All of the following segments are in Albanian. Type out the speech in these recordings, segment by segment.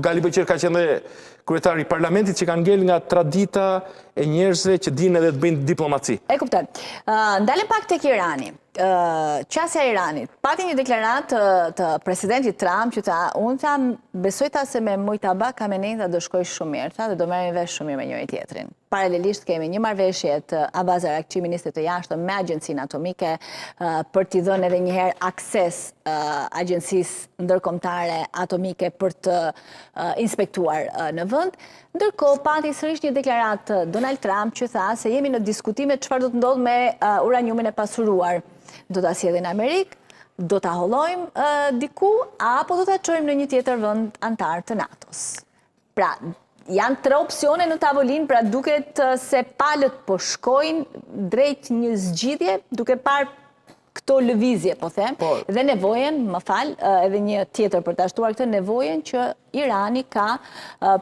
Gali që ka qenë dhe kryetari i parlamentit që kanë ngel nga tradita e njerëzve që dinë edhe të bëjnë diplomaci. E kuptoj. Ndalem pak tek Irani. Qasja e Iranit. Pati një deklaratë të, të presidentit Trump që tha, unë tha, besoj tha se me Mojtaba Khamenei tha do shkoj shumë mirë, tha dhe do merremi vesh shumë mirë me njëri tjetrin. Paralelisht kemi një marrëveshje të Abbas Araghchi, ministrit të Jashtëm me Agjencinë Atomike për t'i dhënë edhe një herë akses Agjencisë Ndërkombëtare Atomike për të inspektuar në vend. Ndërkohë pati sërish një deklaratë të Donald Trump që tha se jemi në diskutime çfarë do të ndodhë me uraniumin e pasuruar. Do ta sjellim në Amerikë, do ta hollojmë diku apo do ta çojmë në një tjetër vend anëtar të NATO-s. Pra, janë tre opsione në tavolinë, pra duket se palët po shkojnë drejt një zgjidhje, duke parë këto lëvizje, po them, po. dhe nevojën, më fal, edhe një tjetër për ta shtuar këtë nevojën që Irani ka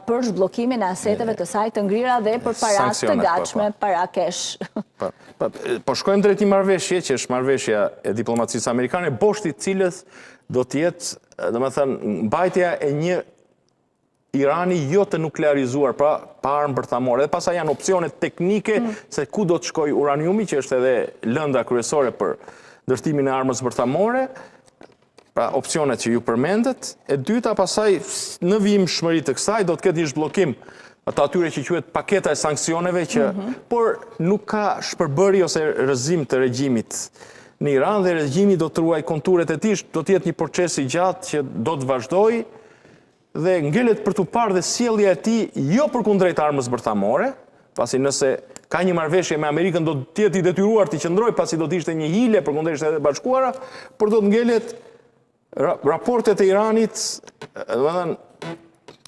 për zhbllokimin e aseteve të saj të ngrira dhe për para të po, gatshme, po. para cash. Po, po, po shkojmë drejt një marrëveshje, që është marrëveshja e diplomacisë amerikane, boshti i cilës do të jetë, domethënë, mbajtja e një Irani jo të nuklearizuar, pra pa armë bërthamore. Dhe pastaj janë opsionet teknike mm. se ku do të shkojë uraniumi, që është edhe lënda kryesore për ndërtimin e armës bërthamore, pra opsionet që ju përmendët. E dyta, pastaj në vijimshmëri të kësaj do të ketë një zhbllokim të atyre që quhet paketa e sanksioneve që mm -hmm. por nuk ka shpërbërje ose rrëzim të regjimit në Iran dhe regjimi do të ruajë konturet e tij, do të jetë një proces i gjatë që do të vazhdojë Dhe ngelet për t'u parë dhe sjellja e tij jo përkundrejt armës bërthamore, pasi nëse ka një marrëveshje me Amerikën do të jetë i detyruar t'i qëndrojë, pasi do të ishte një hile përkundrejt Shteteve të Bashkuara, por do të ngelet raportet e Iranit, domethënë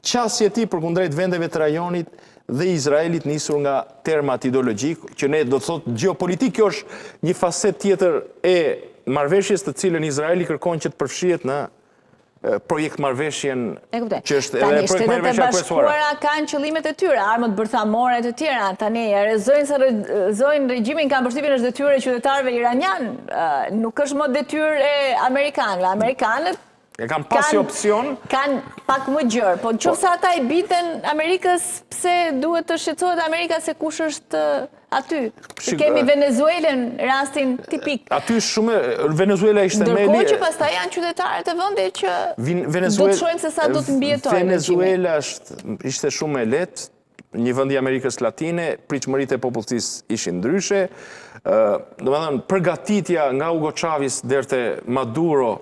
qasja e tij përkundrejt vendeve të rajonit dhe Izraelit nisur nga termat ideologjikë, që ne do të thotë gjeopolitik, kjo është një fasetë tjetër e marrëveshjes të cilën Izraeli kërkon që të përfshihet në projekt marrëveshjen që është edhe projekt marrëveshja e kryesore. kanë qëllimet e tyre, armët bërthamore të tjera. Tani e rrëzojnë s'e rrëzojnë regjimin kam përshtypjen është detyrë e qytetarëve iranian, nuk është më detyrë e amerikanëve. Amerikanët e kanë pas si opsion kanë pak më gjerë, po në qoftë se ata i binden Amerikës, pse duhet të shqetësohet Amerika se kush është Aty, kemi Venezuelën, rastin tipik. Aty shumë, Venezuela ishte meli... Ndërkohë që pastaj janë qytetarët e vendit që do të shohim se sa do të mbijetojnë. Venezuela ishte shumë e lehtë, një vend i Amerikës Latine, pritshmëritë e popullsisë ishin ndryshe, domethënë, përgatitja nga Hugo Chavez deri te Maduro,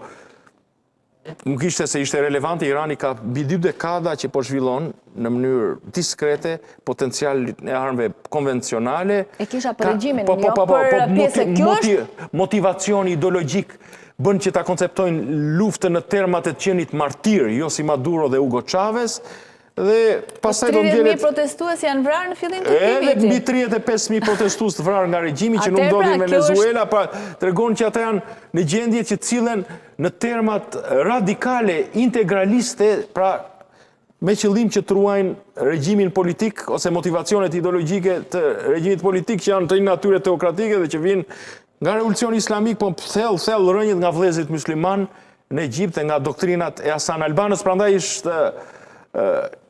Nuk ishte se ishte relevante, Irani ka mbi dy dekada që po zhvillon në mënyrë diskrete potencialin e armëve konvencionale. E kisha për regjimin, po, po, jo po, po, për po, pjesë. Kjo është motivacioni ideologjik bën që ta konceptojnë luftën në termat e të qenit martir, jo si Maduro dhe Hugo Chavez, Dhe pastaj do ngelet 30.000 protestues janë vrarë në fillim të këtij viti. Edhe mbi 35.000 protestues të vrarë nga regjimi që nuk pra, ndodhi në Venezuela, pra tregon që ata janë në gjendje që të sillen në termat radikale, integraliste, pra me qëllim që të ruajnë regjimin politik ose motivacionet ideologjike të regjimit politik që janë të një natyre teokratike dhe që vijnë nga revolucioni islamik, po thellë, thellë rrënjët nga vëllezërit muslimanë në Egjipt dhe nga doktrinat e Hasan al-Banës, prandaj është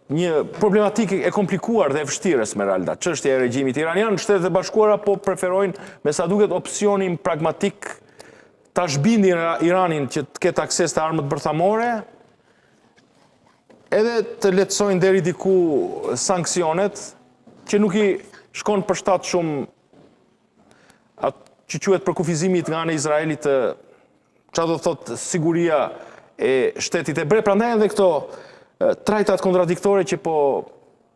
një problematikë e komplikuar dhe e vështirë Esmeralda. Çështja e regjimit iranian, Shtetet e Bashkuara po preferojnë me sa duket opsionin pragmatik ta zhbindin Iranin që të ketë akses te armët bërthamore, edhe të lehtësojnë deri diku sanksionet që nuk i shkon për shtat shumë atë që quhet përkufizimit nga ana e Izraelit të Ça do të thotë siguria e shtetit hebre, prandaj edhe këto trajtat kontradiktore që po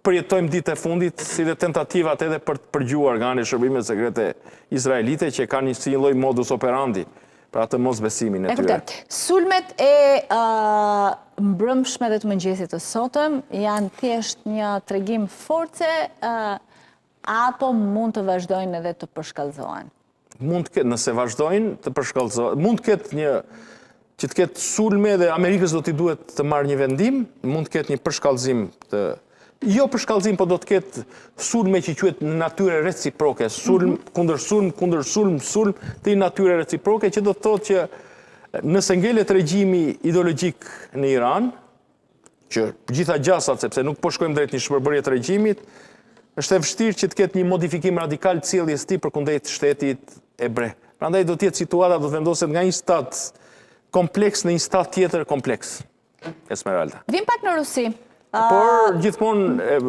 përjetojmë ditët e fundit, si dhe tentativat edhe për të përgjuar nga ana e shërbimeve sekrete izraelite që kanë një si një lloj modus operandi për atë mosbesimin e tyre. Sulmet e mbrëmshme dhe të mëngjesit të sotëm janë thjesht një tregim force apo mund të vazhdojnë edhe të përshkallëzohen? Mund të ketë, nëse vazhdojnë të përshkallëzohen, mund të ketë një që të ketë sulme dhe Amerikës do t'i duhet të marrë një vendim, mund të ketë një përshkallëzim të jo përshkallëzim, po do të ketë sulme që quhet natyre reciproke, sulm mm -hmm. kundër sulm, kundër sulm, sulm të një natyre reciproke që do të thotë që nëse ngelet regjimi ideologjik në Iran, Që gjitha gjasat, sepse nuk po shkojmë drejt një shpërbërje të regjimit, është e vështirë që të ketë një modifikim radikal të sjelljes tij përkundrejt shtetit hebre. Prandaj do të jetë situata do të vendoset nga një stat kompleks në një stat tjetër kompleks. Esmeralda. Vim pak në Rusi. Por gjithmonë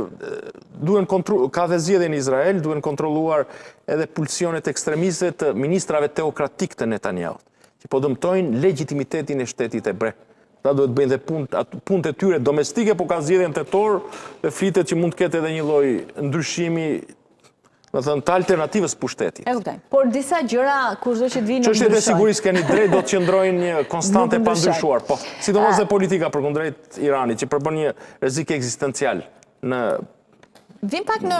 duhen kontro ka dhe zgjedhje në Izrael, duhen kontrolluar edhe pulsionet ekstremiste të ministrave teokratik të Netanyahut, që po dëmtojnë legjitimitetin e shtetit hebre. Ata duhet bëjnë dhe punë punët e tyre domestike, po ka zgjedhje në tetor dhe flitet që mund të ketë edhe një lloj ndryshimi, do thënë, të alternativës pushtetit. E kuptoj. Por disa gjëra kushdo që të vinë nuk Çështjet e ndryshojnë. sigurisë keni drejt do të qëndrojnë një konstante Nuk pa ndryshojnë. ndryshuar. Po, sidomos dhe politika përkundrejt Iranit, që përbën një rrezik ekzistencial në Vim pak në